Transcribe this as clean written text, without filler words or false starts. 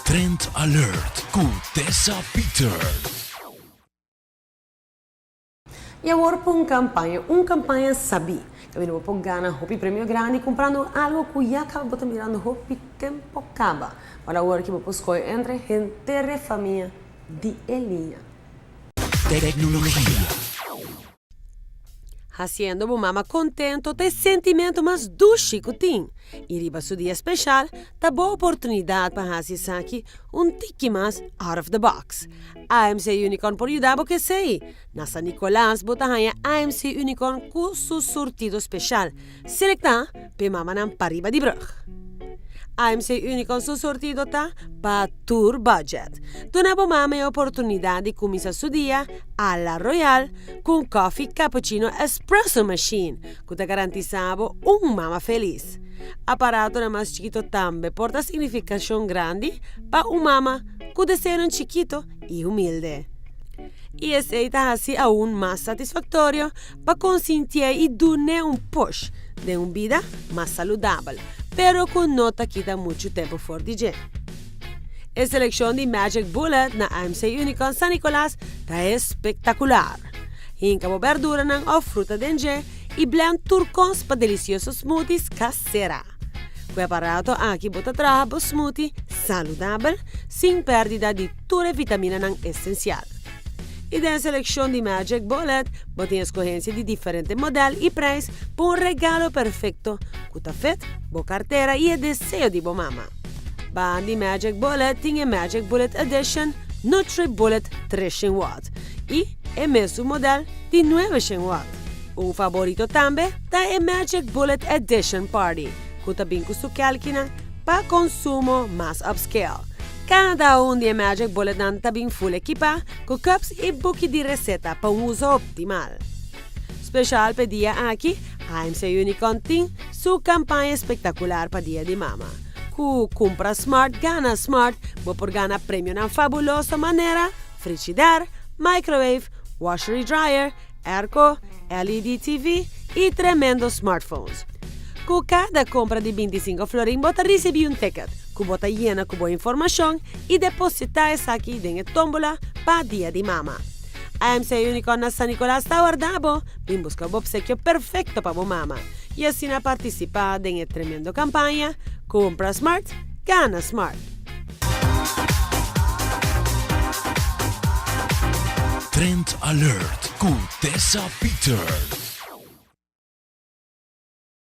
Trend Alert ku Tessa Peters. I awor pa un kampaña, un kampaña sabí. Kaminda bo por gana hopi premio grandi kumprando algu ku ya kaba bo ta mirando hopi tempu kaba. Ora awor ki bo por skohe entre henter e famia di e liña. Tecnologia. Haciendo bo mama contento ta e sentimento mas dushi cu tin, y riba su dia special ta bo oportunidad pa haci esaki un tiki mas out of the box. AMC Unicorn por yuda bo cu esey. Na San Nicolas bo ta haña AMC Unicorn cu su surtido special, selecta p'e mamanan pariba di brug. AMC Unicorn su surtido ta pa tur budget. Duna bo mama e oportunidad di cuminsa su dia a la royal cu un coffee cappuccino espresso machine cu ta garantisa bo un mama felis. Aparatonan mas chikito tambe por ta significacion grandi pa un mama cu deseonan chikito y humilde. Y esey ta haci aun mas satisfactorio pa consintié y dun'é un push den un bida mas saludabel, pero cu no ta kita muchu tempo for di dje. E seleccion di Magic Bullet na AMC Unicorn San Nicolas ta espectacular. Hinca bo berduranan of fruta den dje y blend tur cos pa delicioso smoothies casera. Cu e aparato aki bo ta traha bo smoothie saludabel sin perdida di tur e vitaminanan esencial. I den selekshon di Magic Bullet bo tin eskohensia di diferente modèl i preis pa un regalo perfekto ku ta fit bo kartera i e deseo di bo mama. Banda di Magic Bullet tin e Magic Bullet Edition NutriBullet treshen watt i e mesun modèl di nueveshen watt. Un faborito tambe ta e Magic Bullet Edition Party ku ta bin ku su kèlkinan pa konsumo mas upscale. Kada un di e Magic Bulletnan ta bin full ekipá ku cups i buki di reseta pa un uso optimal. Speshal p'e dia aki, AMC Unicorn tin su kampaña espektakular pa Dia di Mama. Ku Kumpra Smart Gana Smart bo por gana premionan fabuloso manera frigider, microwave, washer i dryer, airco, LED TV i tremendo smartphones. Ku kada kompra di bintisinko florin bo ta risibí un ticket ku bo ta yena ku bo informashon i depositá esaki den e tómbola pa Dia di Mama. AMC Unicorn na San Nicolas ta warda bo bin buska bo opsekio perfekto pa bo mama i asina partisipá den e tremendo kampaña Kumpra Smart, Gana Smart! Trend Alert ku Tessa Peters.